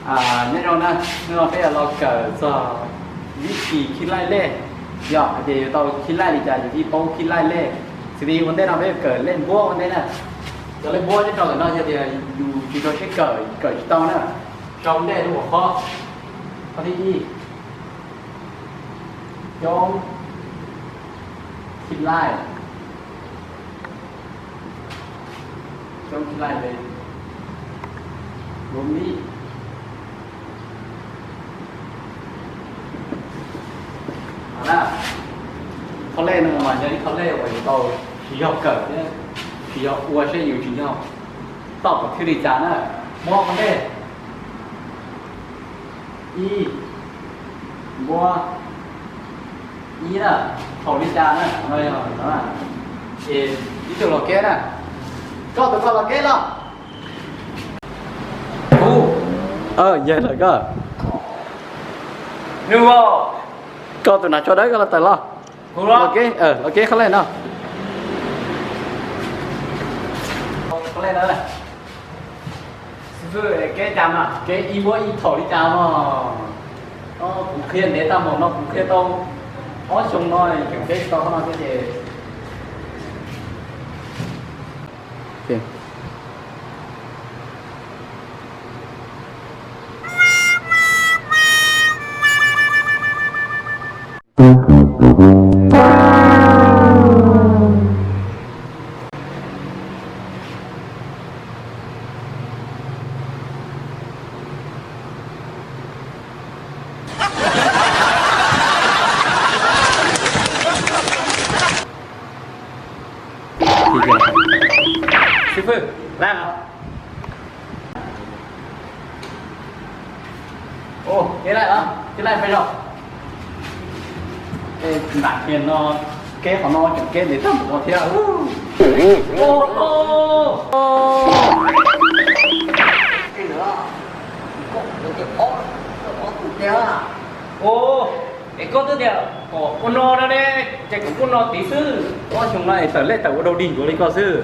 Nyob zoo na, hnub no peb yuav los kawm txog vib thib khib laij lej. Yog hais tias yuav tau khib laij li cas yus thiaj paub khib laij lej. Xws li ua ntej no peb yuav kawm lej npuab ua ntej na. Cov lej npuab nyob rau ntawm no yog tias yus tsis rau siab kawm, kawm tsis tau na. Sau ntej lub hauv qhov, qhov thib ib, coob khib laij, coob khib laij li, lub mi. Qhov lej no mas yog ib qhov lej uas yuav tau tsis yog kawm thiab tsis yog ua saib yus tsis yog toj kom thwj li cas na. Muab qhov ntej, ib, npuab, ib na, thaum li cas na, no yog no na. Es ib tug los keb na, koj tus koj los keb los. Ub, yog lawm koj. Koj tus nas tso dawb koj los tawm los. Los keb, los keb qhov lej no. Keb ib muab ib thaum li cas no. Kuv qhia ntev tag npaum no kuv qhia tau ob xyoo no tseem keb tsis tau qhov no thiab ces. Xib fwb, laij os. Ua, keb laij os, keb laij peb los. Nram kiag no, keb qhov no tseem keb ntev tag npaum no thiab. Ua, es koj twb tias kom ua no no ne, ces kuv kuj no tid xwb. Ob xyoo no es tawm lej tawm ua dau dig ncuav li koj xwb.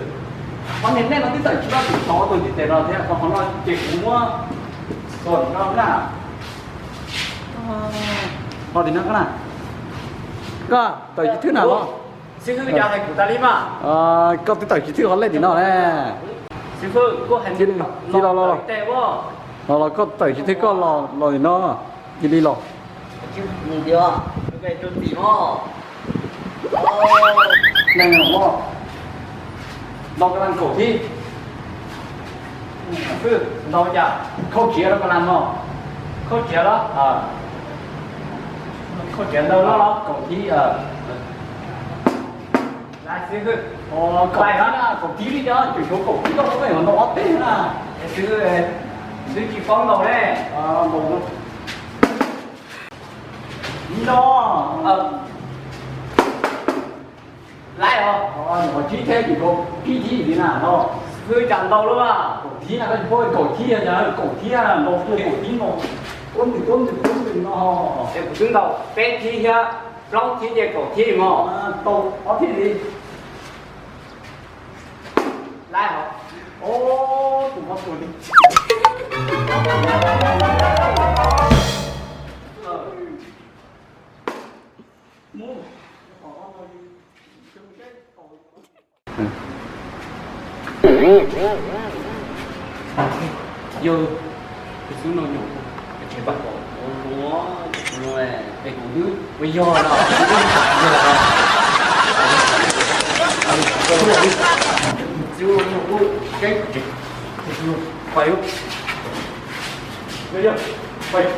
Qhov niag nej no twb tawm tsis tau, tsis tau tus ntiv tes no thiab, qhov no ces kuv muab kom no na. Ho tim no koj na. Koj tawm tsis thwj na los. Xib fwb, cas hais kuv tas li mas. Koj twb tawm tsis thwj qhov lej tim no ne. Xib fwb, kuj hais Cia li, cia li los, los, los. Los, los, koj tawm tsis thwj koj los, los tim no. Cia li los. Neeg no, ntaus kas las kaum thib. Xib fwb, ntaus cas? Khaub tsiav rau kas las no. Khaub tsiav los? Khaub tsiav ntau los, kaum thib. Xib fwb, kaum thib na, kaum thib li cas, tseem tshuav kaum thib koj tau peb ntaus ob teg na. Xib fwb, twb tsis paub ntaus ne. Ntaus no. Laij os. Nyuam qhuav tsib thib, tsib thib li na no. Xib fwb, cas ntau lawm mas. Kaum thib na, koj tsis paub kaum thib, kaum thib ntaus kaum thib no. Tuab ntws tuab ntws tuab ntws no. Es kuv twb ntaus peb thib thiab plaub thib ces kaum thib mog. Tau ob thib li. Laij os. Tus no tuag li. Yog, tus xub no nyuam, es kuv twb ua yog no, pais, pais.